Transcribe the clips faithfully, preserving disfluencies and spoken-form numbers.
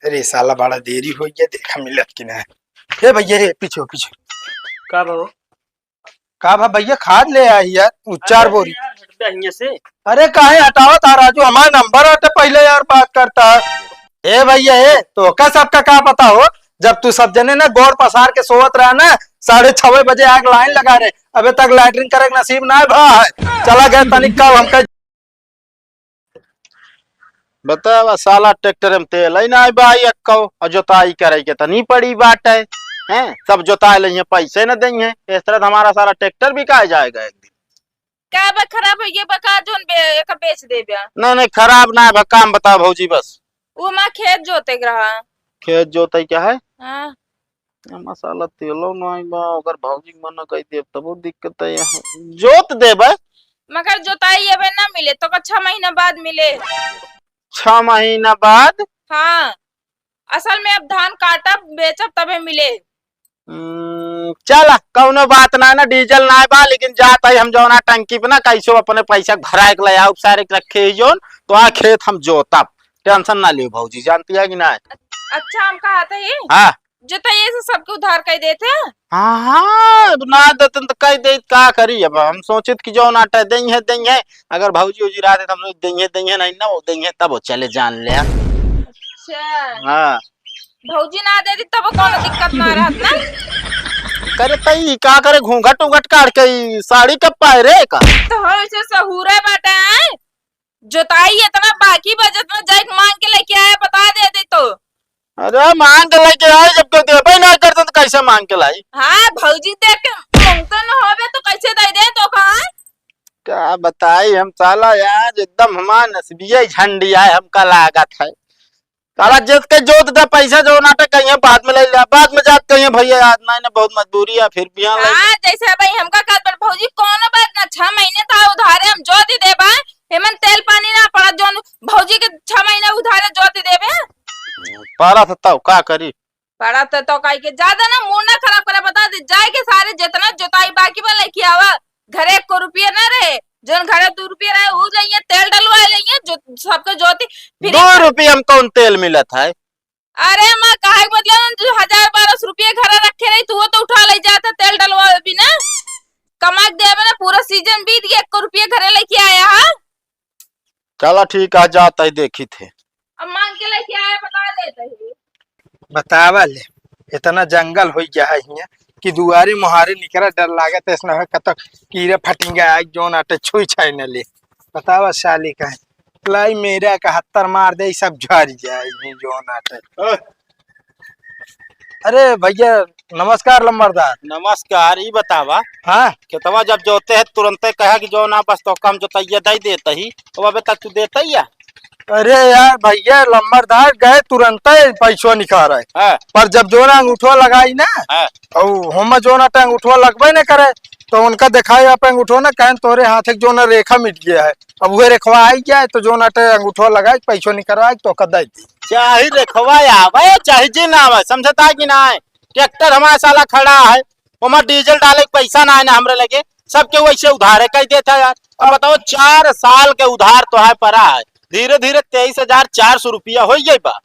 अरे साला, बड़ा देरी होइ गया, देखा मिलत कि ना। ए भैया, ए पीछे, पीछे। का भाव? का भा भैया, खाद ले आई यार, उ चार अरे बोरी। यार, हट जा हियां से। अरे काहे हटावत हा राजू, हमार नंबर आटे पहिले यार, बात करता। ए भैया, ए तोका सबका का पता हो, जब तू सब जने ना गोड़ पसार के सोवत रहा ना, साढ़े छवे बजे आग लाइन लगा रहे, अबे तक लैट्रिन करे के नसीब ना भा है। चला गए तनिक का हमका बतावा साला, ट्रैक्टर में तेल ही ना बा एक्को, और जोताई करे के तनी पड़ी बाटे, हैं? सब जोताई लइहे, पैसे न देइहे, इस तरह तो हमारा सारा ट्रैक्टर बिकाए जाएगा एक दिन। का बा, खराब होइ गया बा का, जोन बे-, एका बेच देबे? नहीं, नहीं, खराब ना है बा, काम बतावा भौजी बस। वो माँ खेत जोते के रहा। खेत जोते क्या है? हाँ। ए, मसाला तेलो नाई बा, अगर भौजी के मना कई देब, तबो दिक्कत है यहाँ। जोत देबे। मगर जोताई अबे ना मिले, तो का छह महीना बाद मिले। छह महीना बाद? हाँ, असल में अब धान काटब, बेचब, तबे मिले। हम्म, चला, कौनो बात ना, ना डीजल ना बा, लेकिन जात है हम जौना टंकी पे ना, कैसो अपने पैसा भराए के ले आउब, सारे के रखे ही जौन, तो आ खेत हम जोतब, टेंशन ना लियो भौजी, जानती है कि ना? अच्छा, हम कहा थे ही? हाँ। जो तो ये से सबके उधार कई देते हैं। हाँ, हाँ, अब ना देते तो कई दे, का करी अब? हम सोचित कि जौन आटा देइहे, देइहे, अगर भौजी उजी रहा थे, तो हम सोच देइहे, देइहे, नहीं ना, वो देइहे, तब वो चले जान ले। अच्छा। हाँ। भौजी ना देती, तब कौनो दिक्कत ना रहत ना। करे तई, का करे, घूंघट उघट काढ़ के ई साड़ी कब पाए रे का? तो हो, इसे सहूरे बाटे हैं। जोताई इतना बाकी बा, जितना जाइके मांग के लेके आया, बता दे दे तो। अरे, मांग के लेके आई, जब कोई देबे ना करता तो कैसे मांग के लाई? हाँ, भौजी देख के मांगते न होबे तो कैसे दे दे तो का? का बताई हम साला, आज एकदम हमार नसबिया झंडी आए, हमका लागत है। साला जिसके जोत दे पैसा, जौन आटे कहिए बाद में ले ले, बाद में जात कहिए भैया आज नहीं ना, बहुत मजबूरी है, फिर बिहान ले। हाँ, जैसे भाई हमका कहत बा भौजी, कौनो बात ना, छह महीने था उधारे, हम जोत ही देबा, हेमन तेल पानी ना पड़ा, जौन भौजी के छह महीने उधारे जोत ही देबे। पड़ा था तब का करी? पड़ा था तो काई के ज्यादा ना मूड ना खराब करे, बता दे, जाए के सारे जितना जोताई बाकी बा लेके आवा, घरे एक को रुपया ना रहे, जौन घरे दो रुपया रहे, ऊ लइहे, तेल डलवा लइहे, जो सबके जोती। फिर दो रुपया में कौन तेल मिलत है? अरे माँ, काहे के मतलब, जो हजार बारह सौ रुपया घरे रखे रही, तू वो तो उठा ले जाता, तेल डलवा बिना। कमा के देवे ना, पूरा सीजन बीत गया, एक को रुपया घरे लेके आया है। चला ठीक है, जात है, देखी थे। अब मांग के लेके आया, बता देता है। बतावा ले, इतना जंगल होइ गया है हियां कि दुआरे मुहारे निकरा डर लागत है, ऐसा होए कतौ कीड़ा फटिंगा आए, जौन आटे छुई छाई न ले। बतावा साली का है, लाई मेरा का हत्तर मार दे, सब झड़ जाए, ये जौन आटे। ओए। अरे भैया, नमस्कार लंबरदार। नमस्कार, ई बतावा। हाँ? खेतवा जब जोते है, तुरंते कहा कि जौन आ, बस तो कम जोतैया दे देते ही, तो अबे तक तू देते ही या? अरे यार भैया, लंबरदार गए तुरंते पैसो निकाल रहे। हाँ। पर जब जोना अंगूठो लगाई ना, हाँ। और होमा जोना टे अंगूठो लगबे न करे, तो उनका दिखाए आप अंगूठो ना, कहें तोरे हाथ के जोना रेखा मिट गया है, अब वह रेखवा आई जाए तो जोना टे अंगूठो लगाए, पैसो निकलवाए तो ओकर दे दी। चाहे रेखवा आवे, चाहे जे ना आवे, समझता कि ना है? ट्रैक्टर हमारा साला खड़ा है, ओमा डीजल डाले के पैसा ना है ना हमरे लगे, सब केहू ऐसे उधारे कई देता यार। अब बताओ, चार साल के उधार तोहार पड़ा है, धीरे धीरे तेईस हजार चार सौ रुपया हो गई बा।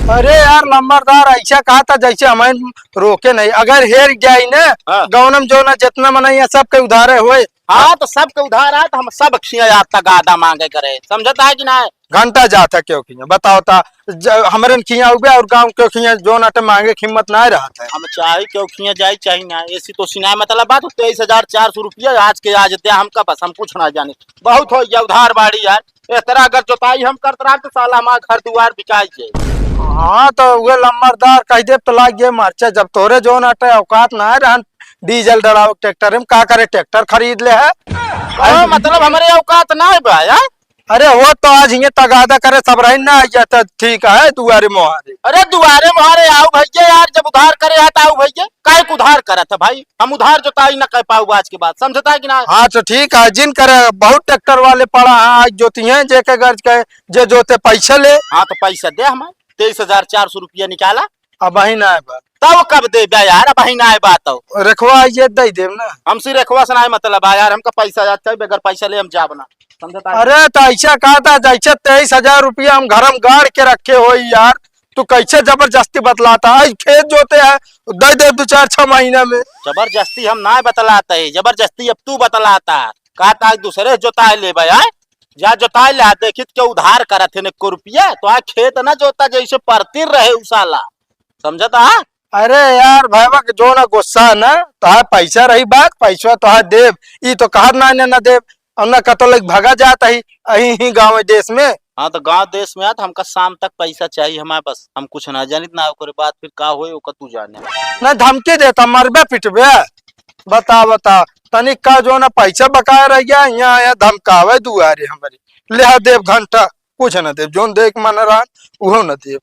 अरे यार लंबरदार, ऐसा कहा था जैसे हमें रोके नहीं, अगर हेर जाई ना, हाँ। गौनम जो ना जितना मनैया सबके उधारे होए। हाँ, तो सबके उधार आए तो हम सब खिया यार तगादा मांगे करे, समझता है कि ना? घंटा जात है क्यों खिया, बताओ ता, ज-, हमरन खिया उबे और गाँव क्यों खिया जो ना टे मांगे के हिम्मत ना रहत है। हम चाहे क्यों खिया जाए, चाहे ना, ऐसी तो सिनाए मतलब बात, तेईस हजार चार सौ रुपया आज के आज दे हमका, बस हम कुछ ना जाने, बहुत हो गया उधार बाड़ी यार। इस तरह अगर जोताई हम करत रहा तो साला हमारा घर दुआर बिकाई जाए। हाँ, तो उहे लंबरदार कह दे तो लाग गए मरचा, जब तोरे जो ना टे औकात ना रहन डीजल डलावे ट्रैक्टर में, का करे ट्रैक्टर खरीद ले है। हाँ, मतलब हमरे औकात ना है बा, यार। अरे हो तो आज हियां तगादा करे सब रही ना, या तो ठीक है दुआरे मुहारे। अरे दुआरे मुहारे आओ भैया यार, जब उधार करे है तो आओ भैया, काहे को उधार करत है भाई? हम उधार जोताई ना कर पाऊ आज के बाद, समझता है कि ना? हाँ तो ठीक है, जिन करे बहुत ट्रैक्टर वाले पड़ा है, आज जोती हैं, जे के गर्ज के, जे जोते पैसे ले। हाँ तो पैसा दे हमें, तेईस हजार चार सौ रुपया निकाला। अब वही ना है बा। तब कब देबे यार, अब ही ना आए बात हो। रखवा ये दे देब ना। हमसे रखवा से ना मतलब आ यार, हमका पैसा याद चाहिए, बगैर पैसा ले हम जाब ना। समझता है? अरे तो ऐसा कहा था, जैसे तेईस हजार रुपया हम घर में गाड़ के रखे हो यार, तू कैसे जबरदस्ती बतलाता है? खेत जोते है, दे दे दो चार छह महीना में। जबरदस्ती हम ना बतलाता है, जबरदस्ती अब तू बतलाता है। कहता है दूसरे से जोताए लेबे, आय? जा जोताए ले, देखित के उधार करत है एको रुपया, तो आ खेत ना जोता जैसे परती रहे उ साला। समझता है? अरे यार, भैया के जो ना गुस्सा है ना, तोहार पैसा रही बात, पैसा तोहार देब, ई तो कहत ना, ना, ना देब, और ना कतो लग भगा जात ही, अही ही गाँव देश में। हाँ, तो गाँव देश में आ, तो हमका शाम तक पैसा चाहिए हमारे, बस। हम कुछ ना जानित ना, ओकरे बाद फिर का होए, ओका तू जाने। ना धमकी देता, मरबे पिटबे। बता, बता, तनिक का जो ना पैसा बकाया रह गया, यहाँ आया धमकावे दुआरे हमारे, ले आ देब घंटा, कुछ ना देब, जोन देख मन रहन, उहो ना देब।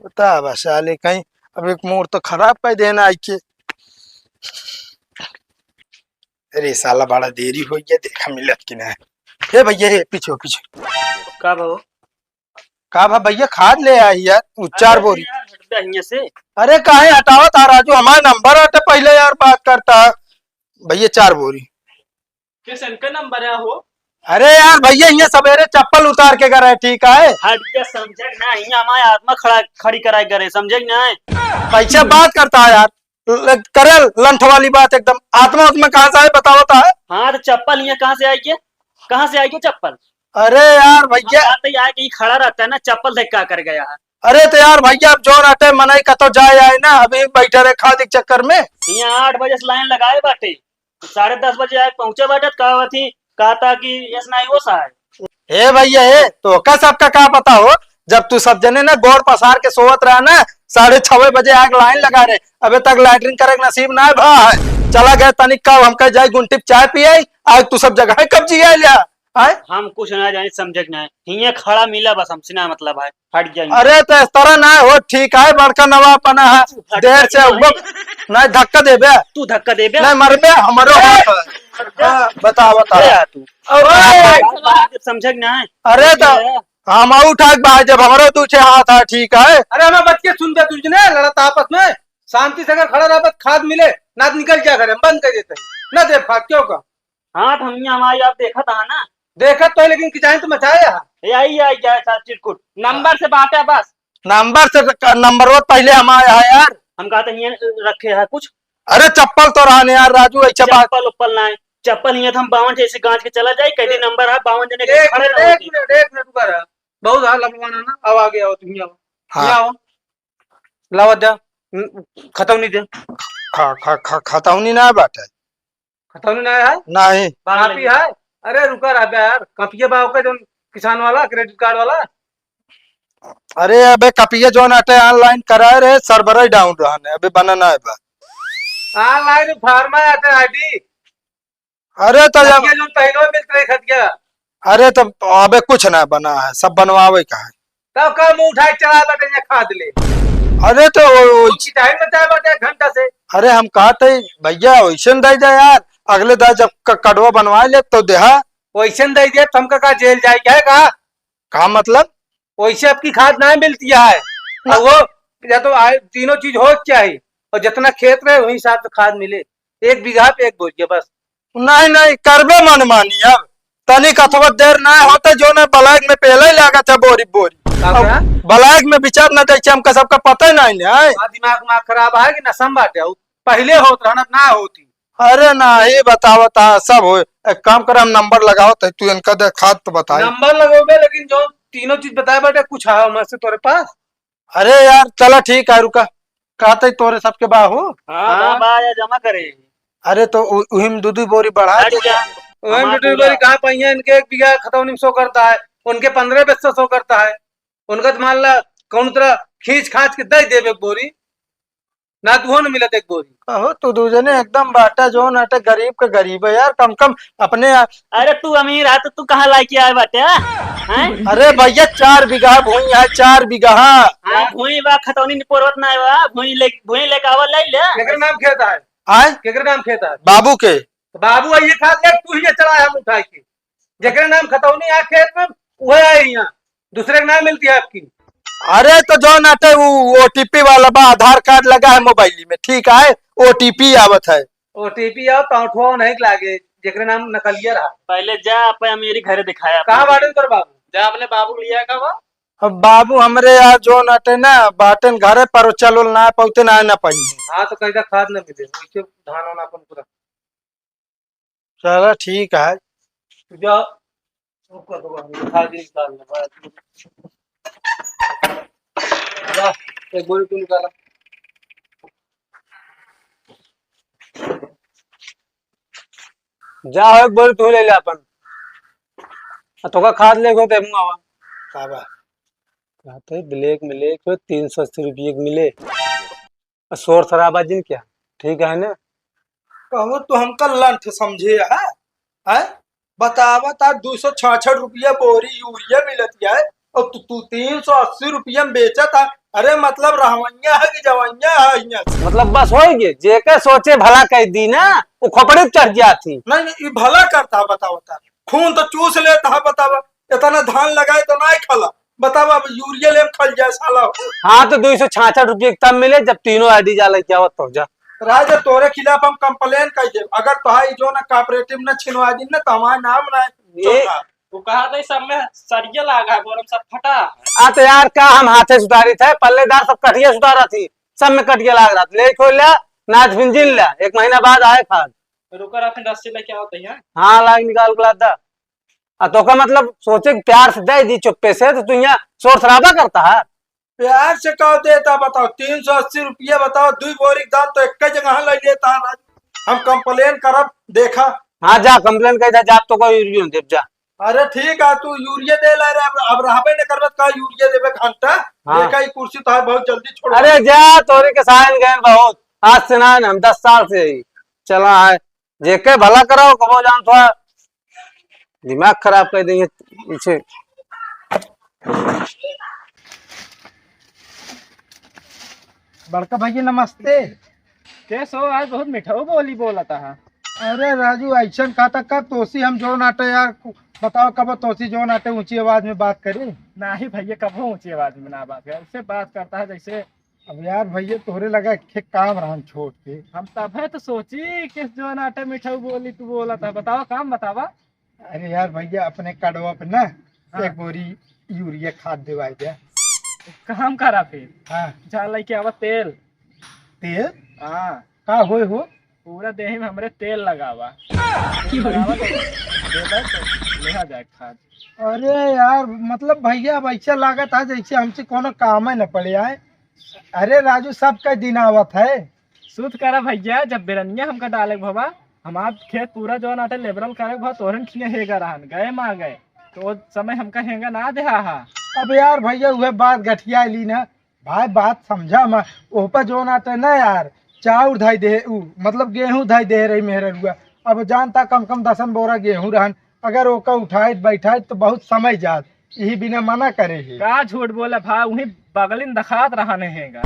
बता बस साले, कहीं अब एक मूड तो खराब कर देना आई के। अरे साला, बड़ा देरी हो गया, देखा मिलत कि ना। हे भैया, हे पीछे, पीछे। का भाव? का भा भैया, खाद ले आई यार, उ चार अरे बोरी। यार, हट जा हियां से। अरे काहे हटावत आ राजू, हमारा नंबर आते पहले यार, बात करता। भैया, चार बोरी। कैसन का नंबर है हो? अरे यार भैया, ये सवेरे चप्पल उतार के करे, ठीक है? हट जा, समझे ना, हियां हमारे आत्मा खड़ा, खड़ी कराए करे, समझे ना? कैसे बात करता है यार? ल-, करे लंठ वाली बात एकदम। आत्मा उतना कहाँ से आए, बताओ तो है? हाँ, तो चप्पल हियां कहाँ से आई के? कहाँ से आई के चप्पल? अरे यार भैया। हम बात ही आए कि खड़ा रहता है ना, चप्पल देख का कर गया है? अरे तो यार भैया, अब जोन हटे मनई कतो जाए आए ना, अभी बैठे रहे खादी के चक्कर में। हियां आठ बजे से लाइन लगाए बाटे, साढ़े दस बजे आए पहुंचे बाटे, तो कहा थी, कहा था कि एस ना आई वो सा है। ए भैया, ए, तो का सबका का पता हो, जब तू सब जने ना गोड़ पसार के सोवत रहा ना, साढ़े छवे बजे आग लाइन लगा रहे, अबे तक लैट्रिन करे के नसीब ना भा है। चला गए तनिक का, हम कह जाए गुंटी पे चाय पिए, आज तू सब जगह कब जिया लिया, आए? हम कुछ ना जानी, समझे के ना है। हियां खड़ा मिला बस, हमसे ना मतलब है, हट जाए। अरे तो इस तरह ना हो, ठीक है, बड़का नवाब बना है, तू हट देर से जा, उगो, नहीं। नहीं धक्का देबे, तू धक्का देबे। नहीं मरबे, हमारो ए! हाथ है। हट जा। हाँ, बता, बता। ए, आ तू। ओए! बात समझे के ना है। अरे तो ए! हम आउट है भाई, जब हमारो दू छे हाथ है, ठीक है। अरे हमें बच के सुन दे, तुझने लड़त आपस में, शांति से अगर खड़ा रहा, खाद मिले, ना तो निकल जा घर, हम बंद कर देते हैं, ना दे खाद, क्यों का? हाँ, तो हम यहाँ हमारी आप देखा था ना। देखा तो है, लेकिन किचाइन तो मचाया है। ए, आई, आई, आई, साहब, चिरकुट। नंबर से बात है बस। नंबर से क-, नंबर वो पहले हम आया है यार। हम कहा था, हियां रखे है कुछ। अरे, चप्पल तो रहने यार, राजू, ऐसा बात। चप्पल उप्पल ना है। चप्पल हियां तो हम बावन जैसे गांच के चला जाए, कहते नंबर है, बावन जने के एक खड़े मिनट, रहो एक जी। मिनट, एक मिनट, रुका रहा। बहुत हाल लंबवाना ना, अब आगे आओ, तुम आओ। हाँ। यहाँ आओ। लावा दे, न-, खतौनी दे। खा, खा, खा, खतौनी ना बाटे। खतौनी ना है? नहीं। कॉपी है? अरे रुका रहा बे यार, कॉपिया बा ओके जौन किसान वाला, क्रेडिट कार्ड वाला। अरे अबे कॉपिया जौन आटे online कराए रहे, server ही down रहने, अबे बना ना है बा। Online form आटे ID। अरे तो जब खतिया जौन पहिलो मिलत रहे खतिया। अरे तो अबे कुछ ना बना है, सब बनवावे का है। तब का मुंह उठाए चला बाटे या खाद ले। अरे तो वो, वो वो किटाइन में जाए बाटे एक घंटा से। अरे हम कहते ही, भैया वैसे न दे दे यार, अगले दा जब क-, कड़वा बनवा ले तो देहा। वैसे न दे दे तो हमका का जेल जाए क्या है का? का मतलब? वैसे आपकी खाद ना मिलती है। ना। और वो या तो आए, तीनों चीज हो चाहिए और जितना खेत रहे वही हिसाब से खाद मिले, एक बीघा पे एक बोरिया बस। नहीं, नहीं, करबे मनमानी अब। तनिक अथवा देर ना होते, जो ना ब्लैक में पहले ही लागत है बोरी बोरी। का अब कहा? ब्लैक में विचार ना देखे, हमका सबका पता ही नहीं है। आ, दिमाग उमाग खराब है कि नशा में बाटे हो? पहले होत रहना, ना होती। अरे ना, ये बतावत है, सब हो। एक काम कर, हम नंबर लगावत है, तू इनका दे खाद तो बताई। नंबर लगोबे, लेकिन जो तीनों चीज बताए बाटे, कुछ है हमसे तोरे पास? अरे यार, चला ठीक है, रुका। कहते ही तोरे सबके बा हो। हाँ, हाँ। बा, बा, या जमा करे। अरे तो उ-, उही में दू दू बोरी बढ़ा हट दे। जा। उही में हमार दू दू पूरा। बोरी कहाँ पाइए? इनके एक बीघा खतौनी में सो करता है, उनके पन्द्रह बीस सौ करता है। उनका तो मान ला कौन तरह खींच खांच के दे देबे एक बोरी, ना तो हो न मिलत एक बोरी। कहो तू दू जने एकदम बाटा, जौन आटे गरीब के गरीब है यार, कम कम अपने आ- अरे तू अमीर है तो तू कहाँ लाइके आए बाटे, हैं? अरे भैया, चार बीघा भूमि है, चार बीघा। हाँ, भूमि बा, खतौनी निपोरवत ना बा, भूमि ले, भूमि लेके आवा, ले ले। केकरे नाम खेत है? आय? केकरे नाम खेत है? बाबू के। तो बाबू, ये खाद ले, तू ही चला है, हम उठा के। जेकरे नाम खतौनी है खेत में, वह है यहाँ, दूसरे के नाम मिलती है आपकी। अरे तो जौन आटे वो ओटीपी वाला बा, आधार कार्ड लगा है मोबाइल में, ठीक है, ओटीपी आवत है। ओटीपी आओ तो उठवाओ नहीं लागे, जेकरे नाम नकलिया रहा। पहले जा, अपन मेरी घरे दिखाया कहाँ अपने। बाटे तोर बाबू? जा अपने बाबू के लिया का बा? अब बाबू हमरे यहाँ जौन अटे ना, बाटेन घरे पर चल उल ना पौते ना, ना पाई। हाँ, तो कहीं का खाद ना मिले, वैसे धान वान अपन पूरा। चलो ठीक है। जा, रुको, रुको, खाद निकाल ले, बस। जा, एक बोरी तू निकाला। जा, हो, एक बोरी तू ले ले अपन। आ, तोका खाद लेके होते मुँह आवा। का बा? कहते ब्लैक में लेके तीन सौ अस्सी रुपये के मिले। आ, शोर शराबा जिन क्या, ठीक है ना? कहूँ तो हमका लंठ समझे है, हैं? बतावा ता, दो सौ छियासठ रुपया बोरी यूरिया मिलत है और तू, तू तीन सौ अस्सी रुपया में बेचत है। अरे मतलब रहवैया है कि जवैया है यहाँ से? मतलब बस होई गे, जेके सोचे भला कह दी ना, वो खोपड़ी पे चढ़ जाती। नहीं, नहीं, ये भला करता है, बतावा ता। खून तो चूस लेता है, बतावा। इतना धान लगाए तो नहीं खाला। बतावा, अब यूरिया ले खल जाए साला। हाँ, तो दो सौ छियासठ रुपये के तब मिले, जब तीनों आईडी जा लेके आवत तो जा। राजा, तोरे खिलाफ हम कंप्लेन कर देब। अगर तोहार ई जो ना कोऑपरेटिव ना छिनवा दी ना, तो हमारा नाम ना है। ये चौथा। वो कहा था, सब में सरिया लागा है, बोरम सब फटा है। आ तो यार, का हम हाथे सुधारी थे, पल्लेदार सब कटिया सुधारा थी, सब में कटिया लाग रहा था। ले खोल लिया, नाच फिंजिन लिया, एक महीना बाद आए खाद। रुका रहा, फिर रस्सी लेके आओ तो यहाँ। हाँ, लाग निकाल के लाता। आ तोका मतलब सोचे कि प्यार से दे दी चुप्पे से, तो तू यहाँ शोर शराबा करता है। प्यार से कह देता, बताओ, तीन सौ अस्सी रुपया बताओ, दो बोरी के दाम तो एक ही जगह ले लेता है राजू। हम कंप्लेन करब, देखा। हाँ, जा कंप्लेन कर दे, जा, तो कोई यूरिया देब जा। अरे ठीक है, तू यूरिया दे ले रे, अब, अब रहबे न करबे तो का यूरिया देबे घंटा? हाँ। देखा, ई कुर्सी तो है, बहुत जल्दी छोड़। अरे जा, तोरे के साइन गए बहुत, आज से ना, हम दस साल से ही चला है। जेके भला कराओ, कबो जान थोड़ा दिमाग खराब कर देंगे पीछे। बड़का भैया नमस्ते। कैसे हो? आज बहुत मीठा बोली बोलत हा। अरे राजू, ऐसन का था का तोसी हम जौन आटे यार, बताओ कब तोसी जौन आटे ऊंची आवाज में बात करी? नाही भैया, कबो ऊंची आवाज में ना बात करे, उससे बात करता है जैसे। अब यार भैया, तोहरे लगा एक ठे काम रहन छोट के। हम तबे तो सोची कि जौन आटे मिठाऊ बोली तू बोलत हा, बतावा काम बतावा। अरे यार भैया, अपने कड़वा पे ना हाँ। एक बोरी यूरिया खाद देवाई दे। काम करा फिर। हाँ। जा लेके आवा तेल। तेल? हाँ। का होए हो? पूरा देही में हमरे तेल लगावा। तेल लगावा तो देबे तो लेहा जाए खाद। अरे यार, मतलब भैया, अब ऐसा लागत है जैसे हमसे कोनो काम न पड़े आए। अरे राजू, सबका दिन आवत है। सुध करा भैया, जब बेरनिया हमका डाले के भवा, हमार खेत पूरा जौन आटे लेबरल करे के भवा, तोहरन खिया हेगा रहन, गए मा गए, तो वो समय हमका हेगा ना देहा हा। अब यार भैया, वह बात गठिया ली ना भाई, बात समझा मैं। ओह पर जौन आटे ना यार, चाउर धई दे उ, मतलब गेहूं धई दे रही मेहररुआ। अब जानता, कम कम दसन बोरा गेहूं रहन, अगर ओका उठाइत बैठाइत तो बहुत समय जात, यही बिना मना करे ही। का झूठ बोला भा, वही बगलिन दखात रहने हेगा।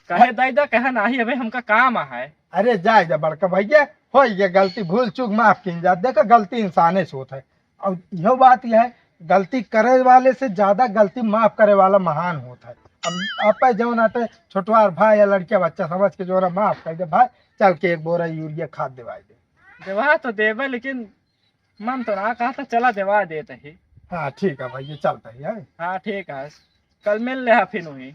कहे दई दा, कहे नाही, अबे हमका काम है। अरे जाए जा बड़का भैया, हो ये गलती, भूल चूक माफ कीन जा। देखो, गलती इंसाने से होत है। और यह बात यह है, गलती करे वाले से ज्यादा गलती माफ करे वाला महान होत है। अब आप जौन आटे छोटवार भाई या लड़किया बच्चा समझ के जौन माफ कर दे भाई, चल के एक बोरा यूरिया खाद देवाई दे। देवा तो देबे, लेकिन मन तो ना कहा था, चला देवा देत ही। हाँ, ठीक है भैया, चलता ही है। हाँ, ठीक है, कल मिल ले फिर वहीं।